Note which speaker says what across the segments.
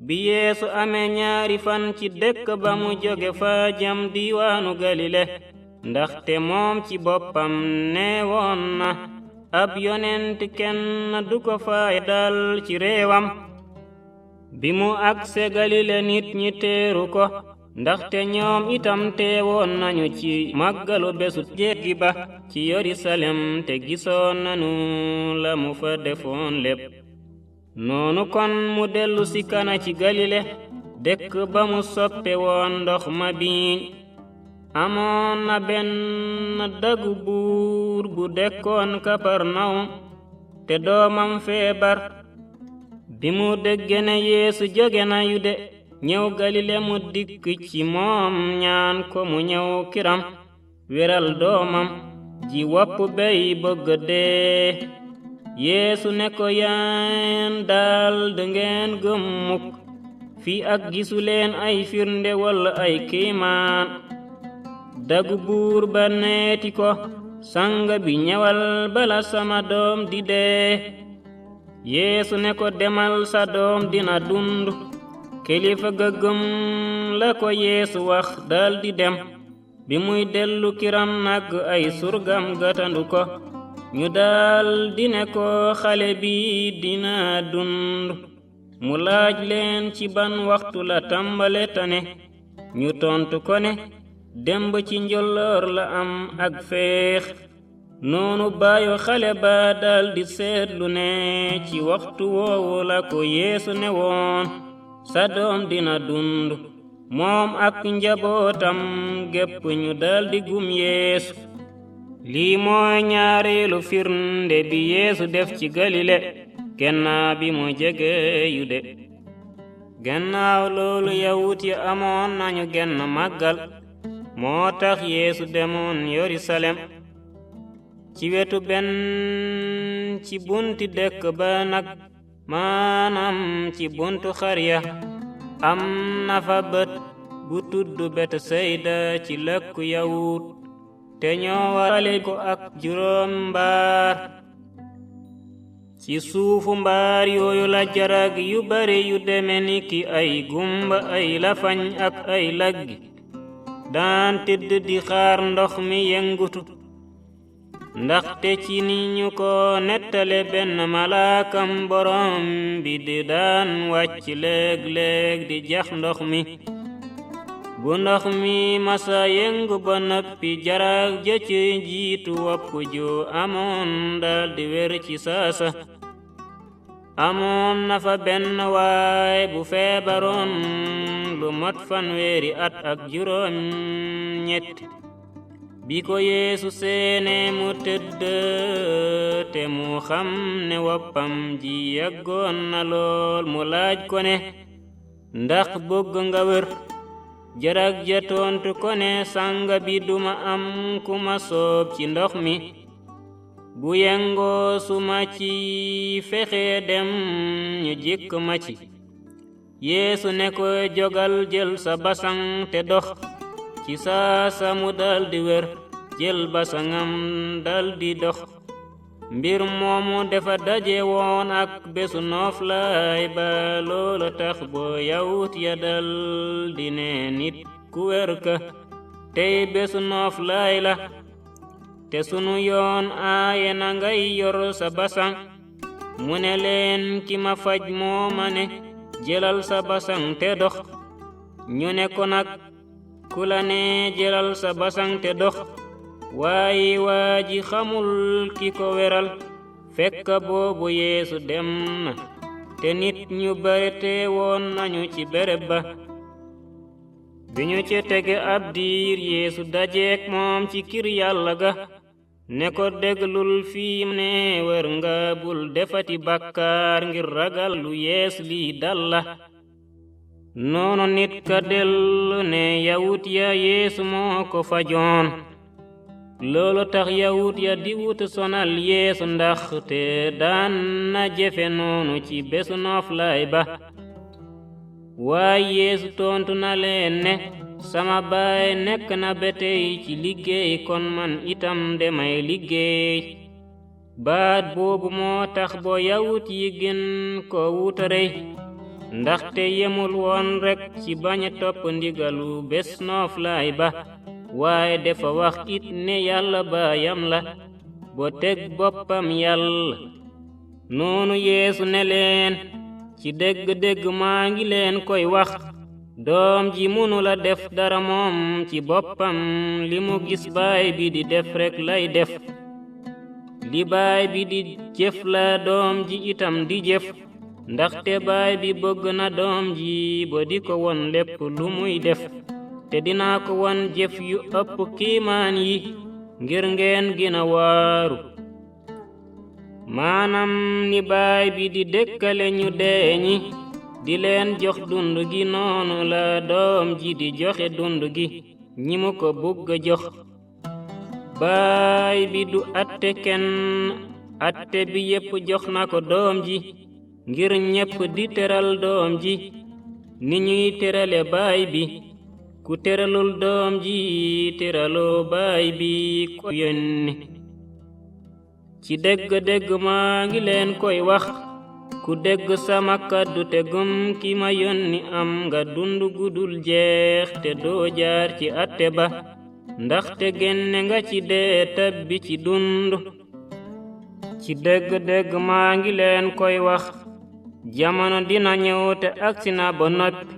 Speaker 1: bi Yeesu amee ñaari fan ci dëkk ba mu jóge fa jëm diiwaanu Galile ndaxte moom ci boppam nee woon na ab yonent kenn du ko fay dal ci réewam. bi mu agse Galile nit ñi teeru ko ndaxte ñoom itam teewoon nañu ci màggalu bésu jéggi ba ci Yerusalem te gisoon nañu la mu fa defoon lépp. noonu kon mu dellu si kana ci Galile dëkk ba mu soppe woon ndox ma biiñ. amoon na benn dagu buur bu dëkkoon Kaparnawum te doomam feebar. bi mu dégge ne Yeesu jóge na Yude ñëw Galile mu dikk ci moom ñaan ko mu ñëw kiram wéral doomam ji wopp bey bëgg dee. Yeesu ne ko yéen daal dangeen gëm mukk fii ak gisuleen ay firnde walla ay kiimaan. dagu buur ba neeti ko sang bi ñëwal bala sama doom di dee. Yeesu ne ko demal sa doom dina dund. kilifa ga gëm la ko Yeesu wax daldi dem. bi muy dellu kiram nag ay surgam gatandu ko ñu daldi ne ko xale bi dina dund. mu laaj leen ci ban waxtu la tàmbale tane ñu tontu ko ne demb ci njolloor la am ak feex. noonu baayu xale ba daldi seetlu ne ci waxtu woowu la ko Yeesu ne woon sa doom dina dund. moom ak njabootam gépp ñu daldi gëm Yeesu. lii mooy ñaareelu firnde bi Yeesu def ci Galile gannaaw bi mu jege Yude. gannaaw loolu yawut yi amoon nañu genn màggal moo tax Yeesu demoon Yerusalem. ci wetu benn ci bunti dëkk ba nag maanaam ci buntu xarya am na fa bët bu tudd Betsayda ci lëkku yawut te ñoo warale ko ak juróom mbaar. ci suufu mbaar yooyu la jarag yu bari yu deme ni ki ay gumba ay lafañ ak ay laggi daan tëdd di xaar ndox mi yëngutu. ndaxte ci ni ñu ko nettale benn malaakam borom bi di daan wàcc léeg-léeg di jax ndox mi. bu ndox mi masa yëngu ba noppi jarag ja ci jiitu wopp ju amoon daldi wér ci saasa. amoon na fa benn waay bu feebaroon lu mot fanweeri at ak juróom ñett. bi ko Yeesu seene mu tëdd te mu xam ne woppam ji yàggoon na lool mu laaj ko ne ndax bëgg nga wér. jarag ja tontu ko ne sanga bi duma am ku ma soob ci ndox mi. bu yengoo su ma ci fexe dem ñu jikk ma ci. Yeesu ne ko jogal jël sa basaŋ te dox. ci saasa mu daldi wér jël basangam daldi dox. mbir moomu dafa daje woon ak bésu nooflaay ba loolu tax boo yawut ya daldi ne nit ku wér ka tey bésu nooflaay la te sunu yoon aaye na ngay yor sa basaŋ. mu ne leen ki ma faj moo ma ne jëlal sa basaŋ te dox. ñu ne ko nag ku la ne jëlal sa basaŋ te dox. waaye waa ji xamul ki ko weral fekk boobu Yeesu dem na te nit ñu bare teewoon nañu ci béréb ba. bi ñu ci tege ab diir Yeesu dajeek moom ci kër Yàlla ga ne ko déglul fii ne wër nga bul defati bàkkaar ngir ragal lu yees lii dal la. noonu nit ka dellu ne yawut ya Yeesu moo ko fajoon. loolu tax yawut ya di wut sonal Yeesu ndax te daan na jëfe noonu ci bésu nooflaay ba. waaye Yeesu tontu na leen ne sama baay nekk na ba tey ci liggéey kon man itam demay liggéey. baat boobu moo tax boo yawut yi gën ko wuta rey ndaxte yemul woon rekk ci bañ a topp ndigalu bés nooflaay ba waaye dafa wax it ne yàlla baayam la bo teg boppam yàlla noonu yeesu ne leen ci dëgg-dëgg maa ngi leen koy wax doom ji mënula def dara moom ci boppam li mu gis baay bi di def rekk lay def li baay bi di jëf la doom ji itam di jëf ndaxte baay bi bëgg na doom ji bo di ko won lépp lu muy def te dinaa ko won jëf yu ëpp kiimaan yi ngir ngeen gina waaru maanaam ni baay bi di dëkkale ñu dee ñi di leen jox dund gi noonu la doom ji di joxe dund gi ñi mu ko bugg a jox baay bi du atte kenn atte bi yépp jox na ko doom ji ngir ñépp di teral doom ji ni ñuy terale baay bi ku teralul doom ji teraloo baay bi ko yónni ci dëgg-dëgg maa ngi leen koy wax ku dégg sama kàddu te gëm ki ma yónni am nga dund gudul jeex te doo jaar ci atte ba ndaxte génne nga ci dee tabbi ci dund ci dëgg-dëgg maa ngi leen koy wax jamono dina ñëw te agsi na ba noppi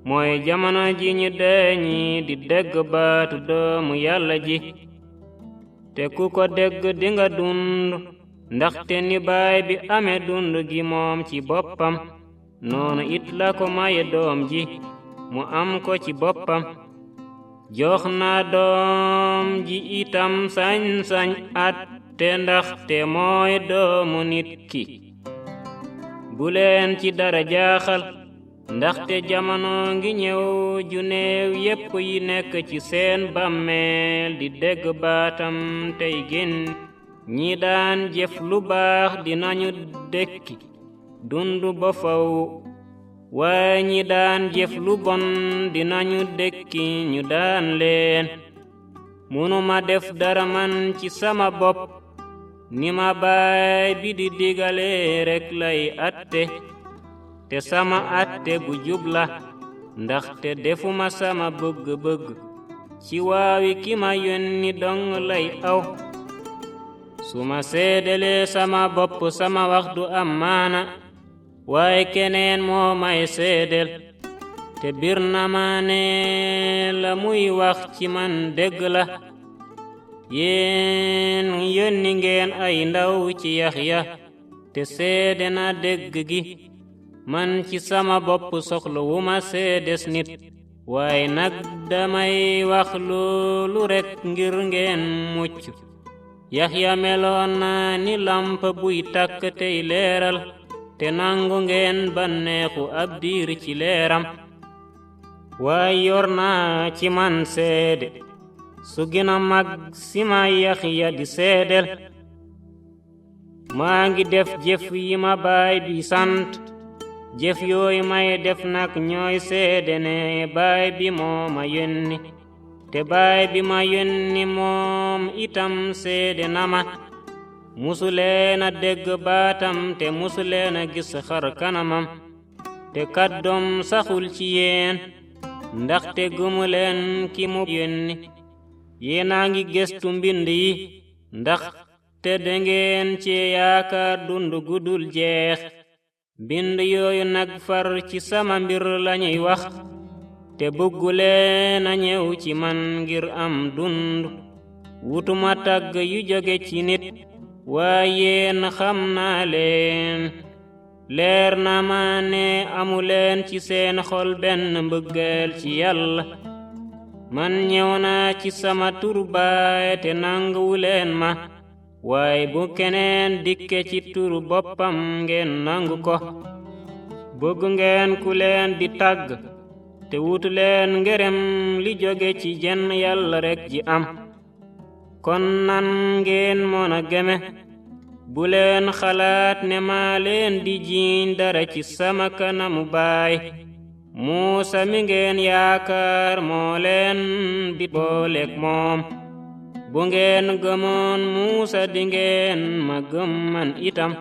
Speaker 1: mooy jamono ji ñu dee ñi di dégg baatu doomu yàlla ji te ku ko dégg dinga dund ndaxte ni baay bi amee dund gi moom ci boppam noonu it la ko maye doom ji mu am ko ci boppam jox na doom ji itam sañ-sañ atte ndaxte mooy doomu nit ki bu leen ci dara jaaxal ndaxte jamono ngi ñëw ju néew yépp yi nekk ci seen bàmmeel di dégg baatam tey génn ñi daan jëf lu baax dinañu dekki dund ba faw waaye ñi daan jëf lu bon dinañu dekki ñu daan leen mënuma def dara man ci sama bopp ni ma baay bi di digale rekk lay atte te sama atte bu jub la ndaxte defuma sama bëgg-bëgg ci waawi ki ma yónni dong lay aw su ma seedelee sama bopp sama wax du am maana waaye keneen moo may seedel te bir na ma ne la muy wax ci man dëgg la yéen yónni ngeen ay ndaw ci Yaxya te seede na dëgg gi man ci sama bopp soxla wu ma seedes nit waaye nag damay wax loolu rekk ngir ngeen mucc Yaxya meloon na ni lamp buy tàkk tey leeral te nangu ngeen banneexu ab diir ci leeram waaye yor naa ci man seede su gën a mag si ma Yaxya di seedel maa ngi def jëf yi ma baay bi sant jëf yooyu may def nag ñooy seede ne baay bi moo ma yónni te baay bi ma yónni moom itam seede na ma musuleen a dégg baatam te musuleen a gis xar kanamam te kàddoom saxul ci yéen ndaxte gëmuleen ki mu yónni yéena ngi gëstu mbind yi ndax te dangeen ci yaakaar dund gudul jeex mbind yooyu nag far ci sama mbir lañuy wax te bëgguleen a ñëw ci man ngir am dund wutuma tàgg yu jóge ci nit waaye yéen xam naa leen leer na ma ne amuleen ci seen xol benn mbëggeel ci yàlla man ñëw naa ci sama tur baay te nanguwuleen ma waaye bu keneen dikke ci turu boppam ngeen nangu ko bëgg ngeen ku leen di tàgg te wutu leen ngërëm li jóge ci jenn yàlla rekk ji am kon nan ngeen mën a geme bu leen xalaat ne maa leen di jiiñ dara ci sama kanamu baay Muusa mi ngeen yaakaar moo leen di booleek moom bu ngeen gëmoon Muusa di ngeen ma gëm man itam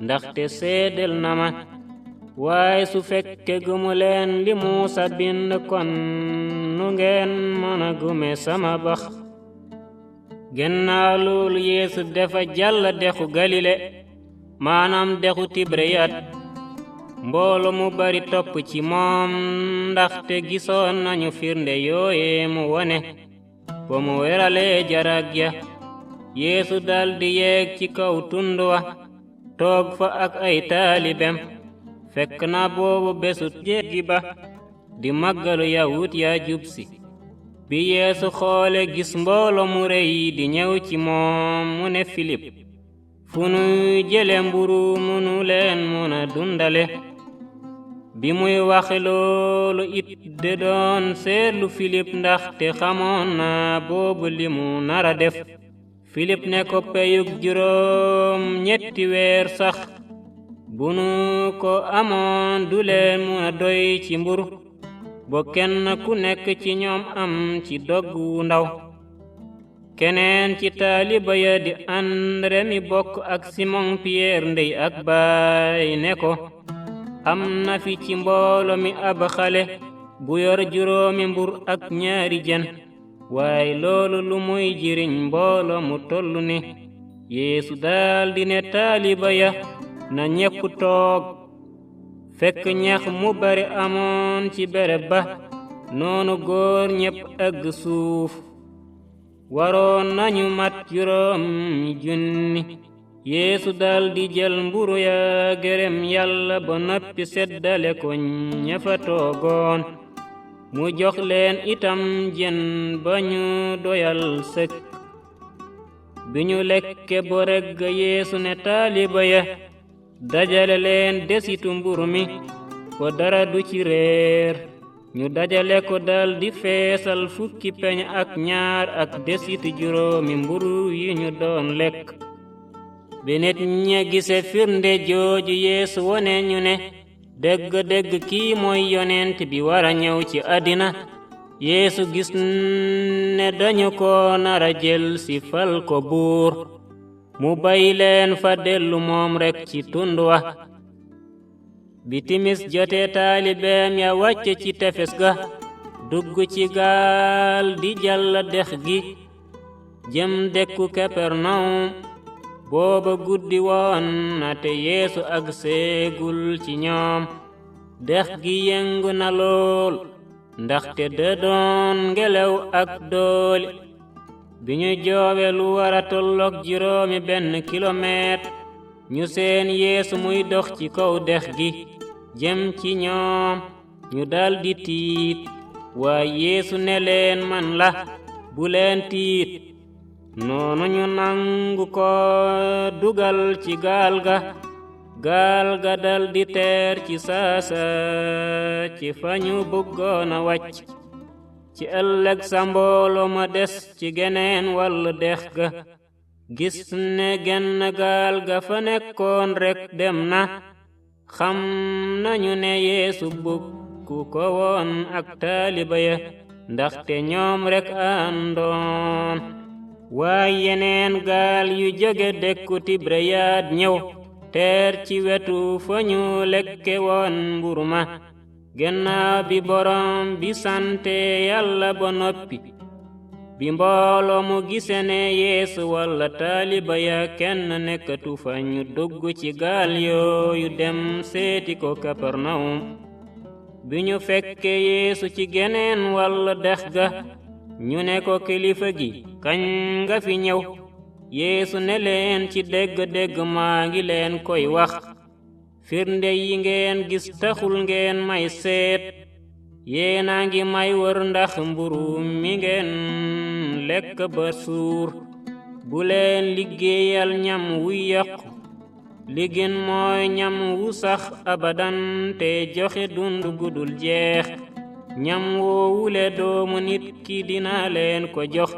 Speaker 1: ndaxte seedel na ma waaye su fekke gëmu leen li Muusa bind kon nu ngeen mën a gëme sama bax gannaaw loolu Yeesu dafa jàll dexu Galile maanaam dexu Tiberiyad mboolo mu bari topp ci moom ndaxte gisoon nañu firnde yooye mu wone ba mu weralee jarag ya Yeesu daldi yeeg ci kaw tund wa toog fa ak ay taalibem fekk na boobu bésu jéggi ba di màggalu yawut ya jubsi bi Yeesu xoole gis mboolo mu rëy di ñëw ci moom mu ne Filip fu nuy jële mburu munu leen mun a dundale bi muy waxe loolu it de doon seetlu Filip ndaxte xamoon na boobu li mu nara def Filip ne ko peyug juróom ñetti weer sax bu nu ko amoon du leen mun a doy ci mburu bo kenn ku nekk ci ñoom am ci dogg wu ndaw keneen ci taaliba ya di Andre mi bokk ak Simon Pierre ndey ak baay ne ko am na fi ci mboolo mi ab xale bu yor juróomi mbur ak ñaari jën waaye loolu lu muy jiriñ mboolo mu tollu ni Yeesu daldi ne taaliba ya na ñépp toog fekk ñax mu bari amoon ci bereb ba noonu góor ñépp ëgg suuf waroon nañu mat juróomi junni Yeesu daldi jël mburu ya gërëm Yàlla ba noppi seddale ko ña fa toogoon mu jox leen itam jën ba ñu doyal sëkk bi ñu lekke bo regg Yeesu ne taaliba ya dajale leen desitu mburu mi ko dara du ci réer ñu dajale ko daldi feesal fukki peñ ak ñaar ak desitu juróomi mburu yi ñu doon lekk bi nit ña gise firnde jooju Yeesu wone ñu ne dëgg-dëgg kii mooy yonent bi wara ñëw ci àddina Yeesu gis ne dañu ko nara jël si fal ko buur mu bàyyi leen fa dellu moom rekk ci tund wa bi timis jotee taalibeem ya wàcce ci tefes ga dugg ci gaal di jàll dex gi jëm dëkku Kapernawum booba guddi woon na te Yeesu ak seegul ci ñoom dex gi yëngu na lool ndaxte da doon ngelaw ak doole bi ñu joowe lu wara tolloog juróomi benn kilomètre ñu seen Yeesu muy dox ci kaw dex gi jëm ci ñoom ñu daldi tiit waaye Yeesu ne leen man la bu leen tiit noonu ñu nangu ko dugal ci gaal ga daldi teer ci saasa ci fa ñu bëggoon a wàcc ci ëllëg sa mboolo ma des ci geneen wàllu dex ga gis ne genn gaal ga fa nekkoon rekk dem na xam nañu ne Yeesu bukku ko woon ak taaliba ya ndaxte ñoom rekk àndoon waaye yeneen gaal yu jóge dëkku Tiberiyad ñëw teer ci wetu fa ñu lekke woon mburu ma gannaaw bi borom bi sante Yàlla ba noppi bi mbooloo mu gise ne Yeesu walla taaliba ya kenn nekkatu fa ñu dugg ci gaal yooyu dem seeti ko Kapernawum bi ñu fekke Yeesu ci geneen walla dex ga ñu ne ko kilifa gi kañ nga fi ñëw Yeesu ne leen ci dëgg-dëgg maa ngi leen koy wax firnde yi ngeen gis taxul ngeen may seet yéena ngi may wër ndax mburu mi ngeen lekk ba suur bu leen liggéeyal ñam wu yàqu li gën mooy ñam wu sax abadan te joxe dund gudul jeex ñam woowule doomu nit ki dina leen ko jox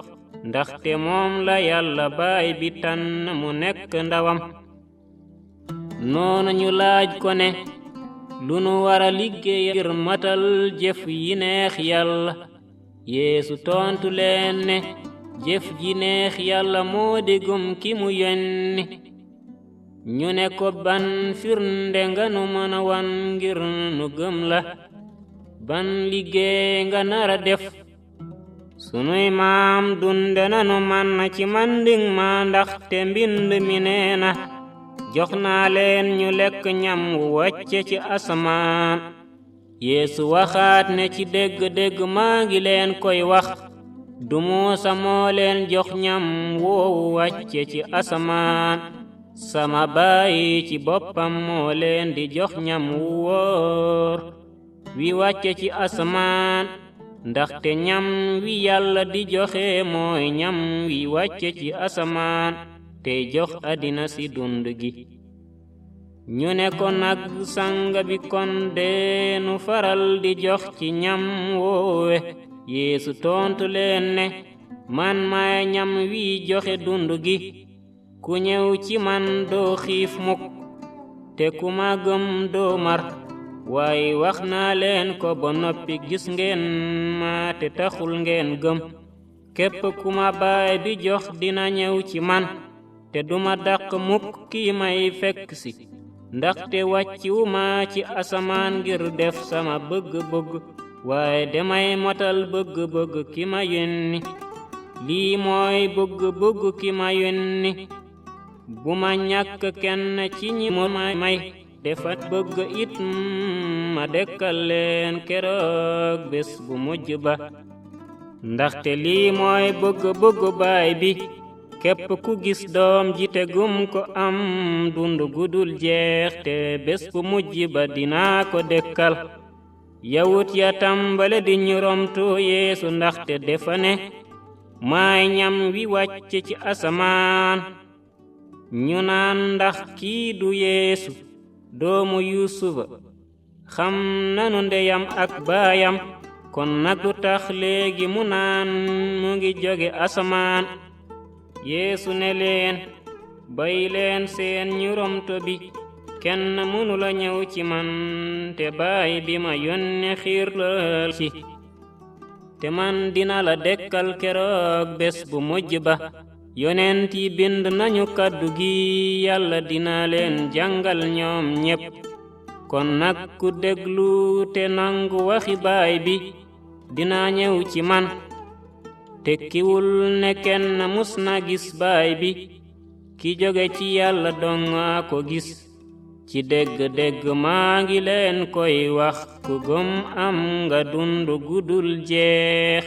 Speaker 1: ndaxte moom la Yàlla baay bi tànn mu nekk ndawam noonu ñu laaj ko ne lu nu wara liggéey ngir matal jëf yi neex Yàlla Yeesu tontu leen ne jëf ji neex Yàlla moo di gëm ki mu yónni ñu ne ko ban firnde nga nu mën a wan ngir nu gëm la ban liggéey nga nara def sunuy maam dunde nanu man na ci manding ma ndaxte mbind mi nee na jox naa leen ñu lekk ñam wu wàcce ci asamaan Yeesu waxaat ne ci dégg-dégg maa ngi leen koy wax du Muusa moo leen jox ñam woowu wàcce ci asamaan sama Baay ci boppam moo leen di jox ñam wu wóor wi wàcce ci asamaan ndaxte ñam wi Yàlla di joxe mooy ñam wi wàcce ci asamaan tey jox àddina si dund gi ñu ne ko nag sang bi kon deenu faral di jox ci ñam woowe Yeesu tontu leen ne man maay ñam wi joxe dund gi ku ñëw ci man doo xiif mukk te ku ma gëm doo mar waaye wax naa leen ko ba noppi gis ngeen ma te taxul ngeen gëm képp ku ma Baay bi jox dina ñëw ci man te duma dàq mukk kii may fekk si ndaxte wàcciwuma ci asamaan ngir def sama bëgg-bëgg waaye damay motal bëgg-bëgg ki ma yónni lii mooy bëgg-bëgg ki ma yónni bu ma ñàkk kenn ci ñi mu may defat bëgg it ma dekkal leen keroog bés bu mujj ba ndaxte lii mooy bëgg-bëgg Baay bi képp ku gis doom ji te gëm ko am dund gudul jeex te bés bu mujj ba dinaa ko dekkal yawut ya tàmbale di ñu romtu Yeesu ndaxte defa ne maay ñam wi wàcc ci asamaan ñu naan ndax kii du Yeesu doomu Yuusufa xam nanu ndeyam ak baayam kon nag du tax léegi mu naan mu ngi jóge asamaan Yeesu ne leen bay leen seen ñu romto bi kenn mënu la ñëw ci man te Baay bi ma yónne xiir la ci te man dina la dekkal keroog bés bu mujj ba yonent yi bind nañu kàddu gi Yàlla dina leen jàngal ñoom ñépp kon nag ku déglu te nangu waxi Baay bi dina ñëw ci man tekkiwul ne kenn mus na gis Baay bi ki jóge ci Yàlla dong a ko gis ci dégg-dégg maa ngi leen koy wax ku gëm am nga dund gudul jeex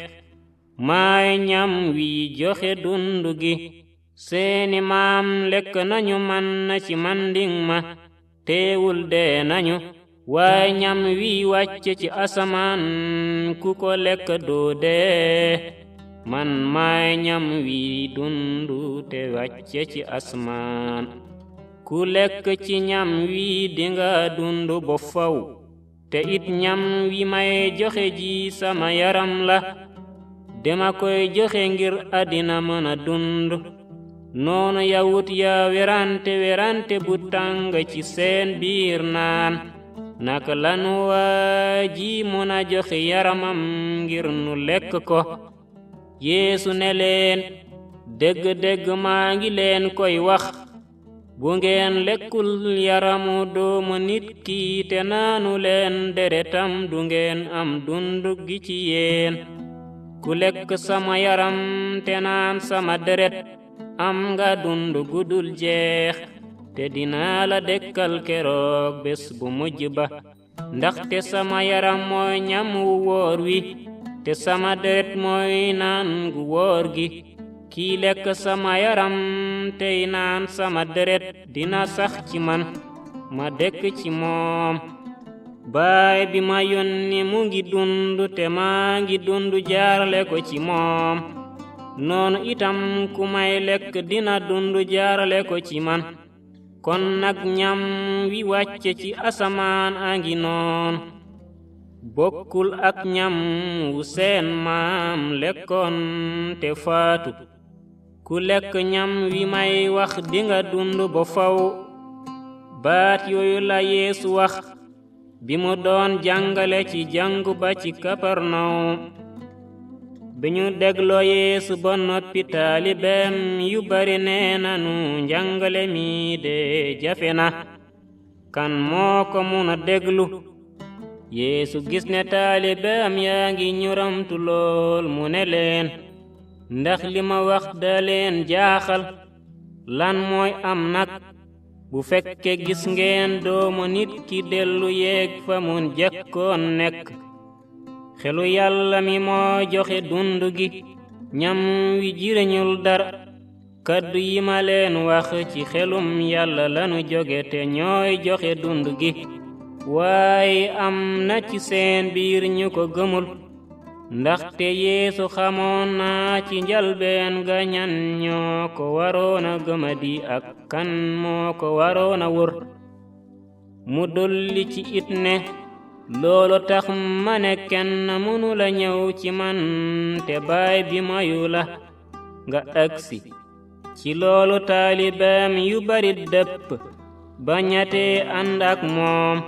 Speaker 1: maay ñam wi joxe dund gi seeni maam lekk nañu man na ci manding ma teewul dee nañu waaye ñam wi wàcce ci asamaan ku ko lekk doo dee man maay ñam wi dundu te wàcce ci asamaan ku lekk ci ñam wi dinga dundu ba faw te it ñam wi may joxe ji sama yaram la dama koy joxe ngir àddina mën a dund noonu yawut ya werante bu tàng ci seen biir naan naka lanu waa ji mën a joxe yaramam ngir nu lekk ko Yeesu ne leen dëgg-dëgg maa ngi leen koy wax bu ngeen lekkul yaramu doomu nit ki te naanu leen deretam du ngeen am dund gi ci yéen ku lekk sama yaram te naan sama deret am nga dund gudul jeex te dinaa la dekkal keroog bés bu mujj ba ndaxte sama yaram mooy ñam wu wóor wi te sama deret mooy naan gu wóor gi kii lekk sama yaram tey naan sama deret dina sax ci man ma dekk ci moom Baay bi ma yónni mu ngi dund te maa ngi dund jaarale ko ci moom noonu itam ku may lekk dina dund jaarale ko ci man kon nag ñam wi wàcce ci asamaan a ngi noon bokkul ak ñam wu seen maam lekkoon te faatu ku lekk ñam wi may wax dinga dund ba faw baat yooyu la Yeesu wax bi mu doon jàngale ci jàngu ba ci Kaparnawum bi ñu dégloo Yeesu ba noppi taalibeem yu bari nee nanu njàngale mi de jafe na kan moo ko mun a déglu Yeesu gis ne taalibeem yaa ngi ñuramtu lool mu ne leen ndax li ma wax da leen jaaxal lan mooy am nag bu fekke gis ngeen doomu nit ki dellu yeeg fa mu jëkkoon nekk xelu Yàlla mi moo joxe dund gi ñam wi jiriñul dara kaddu yi ma leen wax ci xelum Yàlla lanu jóge te ñooy joxe dund gi waaye am na ci seen biir ñu ko gëmul ndaxte Yeesu xamoon na ci njalbeen ga ñan ñoo ko waroona gëmadi ak kan moo ko waroona wër mu dolli ci it ne loolu tax ma ne kenn mënu la ñëw ci man te baay bi mayu la nga agsi ci loolu taalibeem yu bari dëpp bañatee ànd ak moom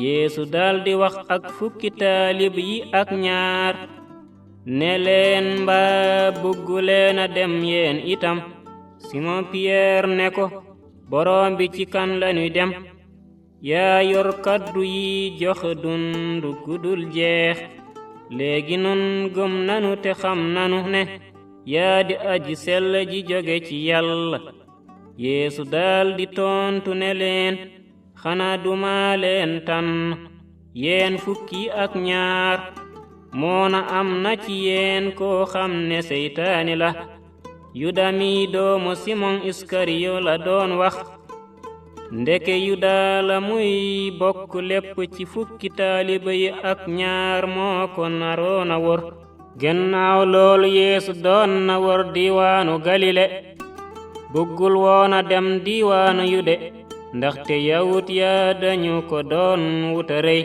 Speaker 1: Yeesu daldi wax ak fukki taalib yi ak ñaar ne leen mbaa bëggu leen a dem yeen itam Simon Pierre ne ko boroom bi ci kan lañuy dem yaa yor kaddu yi joxe dundu gudul jeex léegi nun gëm nanu te xam nanu ne yaa di aji sell ji jóge ci Yàlla Yeesu daldi tontu ne leen xanaa duma leen tànn yeen fukki ak ñaar moona am na ci yeen koo xam ne seytaani la Yuda mi doomu Simon Iskariyo la doon wax ndeke Yuda la muy bokk lépp ci fukki taaliba yi ak ñaar moo ko naroona wor gennaaw loolu Yeesu doon na wor diiwaanu Galile bëggul woona dem diiwaanu Yude ndaxte yawut ya dañu ko doon wuta rey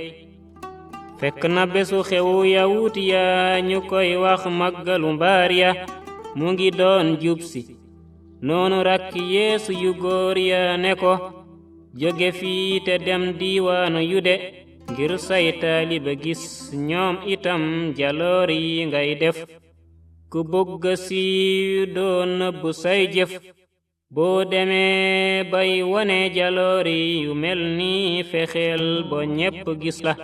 Speaker 1: fekk na bésu xewu yawut ya ñu koy wax màggalu mbaar ya mu ngi doon jubsi noonu rakki Yeesu yu góor ya ne ko jóge fii te dem diiwaanu Yude ngir say taalibe gis ñoom itam jaloor yi ngay def ku bëgg siiw doo nëbb say jëf boo demee bay wone jaloori yu mel ni fexeel ba ñépp gis la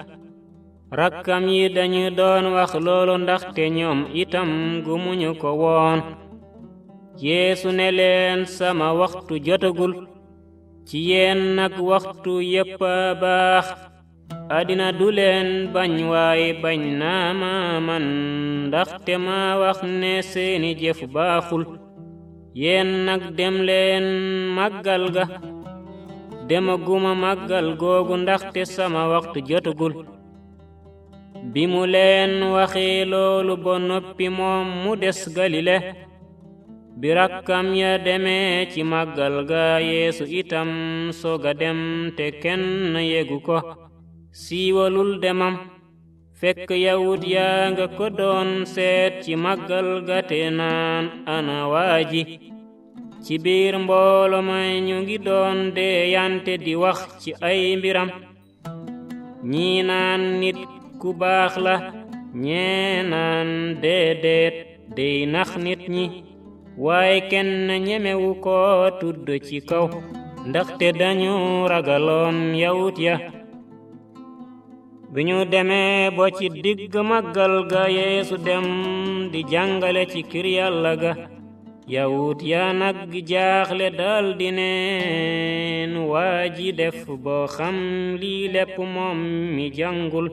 Speaker 1: rakkam yi dañu doon wax loolu ndaxte ñoom itam gumuñu ko woon Yeesu ne leen sama waxtu jotagul ci yéen nag waxtu yépp a baax àddina du leen bañ waaye bañ naa ma man ndaxte ma wax ne seeni jëf baaxul yéen nag dem leen màggal ga demaguma màggal googu ndaxte sama waxtu jotagul bi mu leen waxee loolu ba noppi moom mu des Galile bi rakkam ya demee ci màggal ga Yeesu itam soga dem te kenn yegu ko siiwalul demam fekk yawut yaa nga ko doon seet ci màggal ga te naan ana waaji ci biir mboolo ma ñu ngi doon deeyante di wax ci ay mbiram ñii naan nit ku baax la ñee naan déedéet dey nax nit ñi waaye kenn ñemewu ko tudd ci kaw ndaxte dañu ragaloon yawut ya bi ñu demee ba ci digg màggal ga Yeesu dem di jàngale ci kër Yàlla ga yawut ya nag jaaxle daldi neen waa ji def boo xam lii lépp moom mi jàngul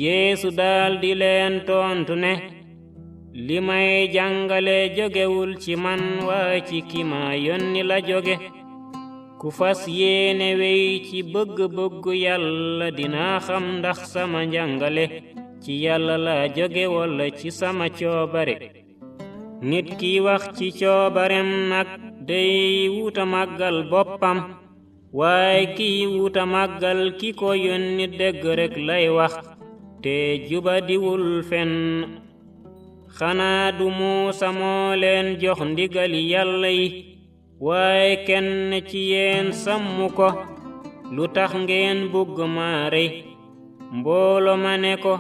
Speaker 1: Yeesu daldi leen tontu ne li may jàngale jógewul ci man waaye ci ki ma yónni la jóge ku fas yéene wey ci bëgg-bëggu Yàlla dina xam ndax sama njàngale ci Yàlla la jóge walla ci sama coobare nit ki wax ci coobarem nag day wuta màggal boppam waaye kiy wuta màggal ki ko yónni dëgg rekk lay wax te jubadiwul fenn xanaa du Muusa moo leen jox ndigali Yàlla yi waaye kenn ci yéen sàmmu ko lu tax ngeen bëgg ma rey mboolo ma ne ko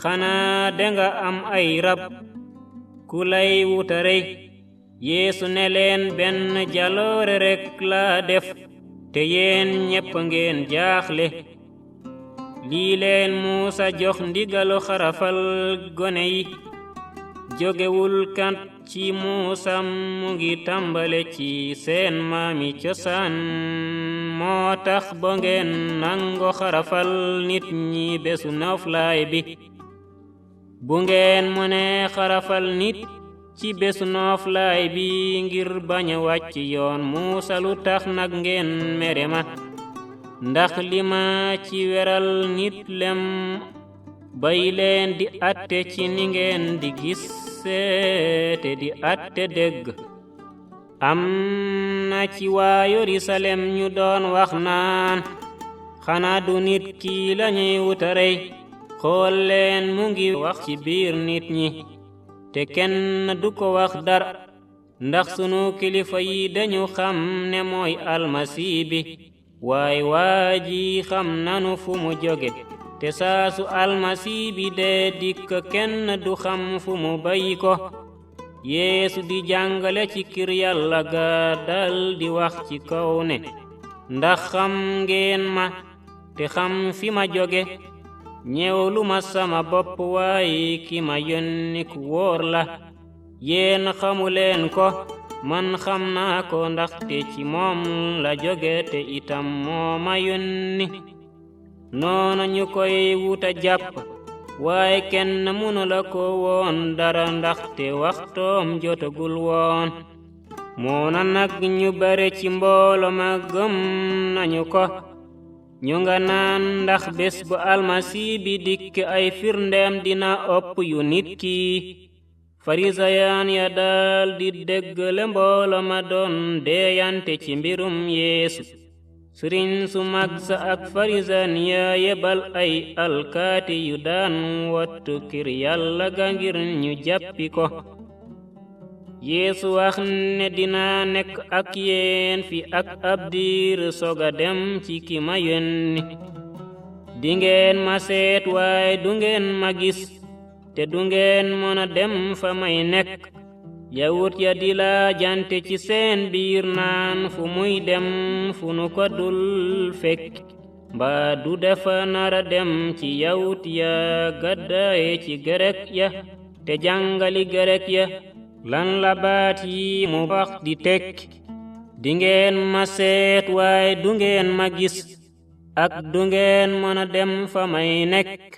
Speaker 1: xanaa danga am ay rab ku lay wuta rey Yeesu ne leen benn jaloore rekk laa def te yéen ñépp ngeen jaaxle lii leen Muusa jox ndigalu xarafal gone yi jógewul kat ci Muusa mu ngi tàmbale ci seen maami cosaan moo tax ba ngeen nango xarafal nit ñi bésu noflaay bi bu ngeen mënee xarafal nit ci bésu noflaay bi ngir bañ a wàcc yoon Muusa lu tax nag ngeen mere ma ndax li ma ci weral nit lem bay leen di atte ci ni ngeen di gis te di atte dëgg am na ci waa Yerusalem ñu doon wax naan xanaa du nit ki lañuy wuta rey xool leen mu ngi wax ci biir nit ñi te kenn du ko wax dara ndax sunu kilifa yi dañu xam ne mooy almasi bi waaye waa ji xam nanu fu mu jóge te saa su almasi bi dee dikk kenn du xam fu mu bàyyi ko Yeesu di jàngale ci kër Yàlla ga dal di wax ci kaw ne ndax xam ngeen ma te xam fi ma jóge ñeewlu ma sama bopp waaye ki ma yónni ku wóor la yéen xamuleen ko man xam naa ko ndaxte ci moom la jóge te itam moo ma yónni noonu ñu koy wuta jàpp waaye kenn mënu la ko woon dara ndaxte waxtoom jotagul woon moona nag ñu bare ci mboolo ma gëm nañu ko ñu nga naan ndax bés bu almasi bi dikk ay firndeem dina ëpp yu nit ki farisayaan ya daal di déggale mboolo ma doon deeyante ci mbirum Yeesu sëriñ su mag sa ak farisaan ya yebal ay alkaati yu daan wattu kër Yàlla ga ngir ñu jàppi ko Yeesu wax ne dina nekk ak yéen fi ak ab diir soga dem ci ki ma yónni dingeen ma seet waaye du ngeen ma gis te du ngeen mën a dem fa may nekk yawut ya di laajante ci seen biir naan fu muy dem fu nu ko dul fekk mbaa du dafa nara dem ci yawut ya gàddaaye ci gerek ya te jàngali gerek ya lan la baat yi mu wax di tekki dingeen ma seet waaye du ngeen ma gis ak du ngeen mën a dem fa may nekk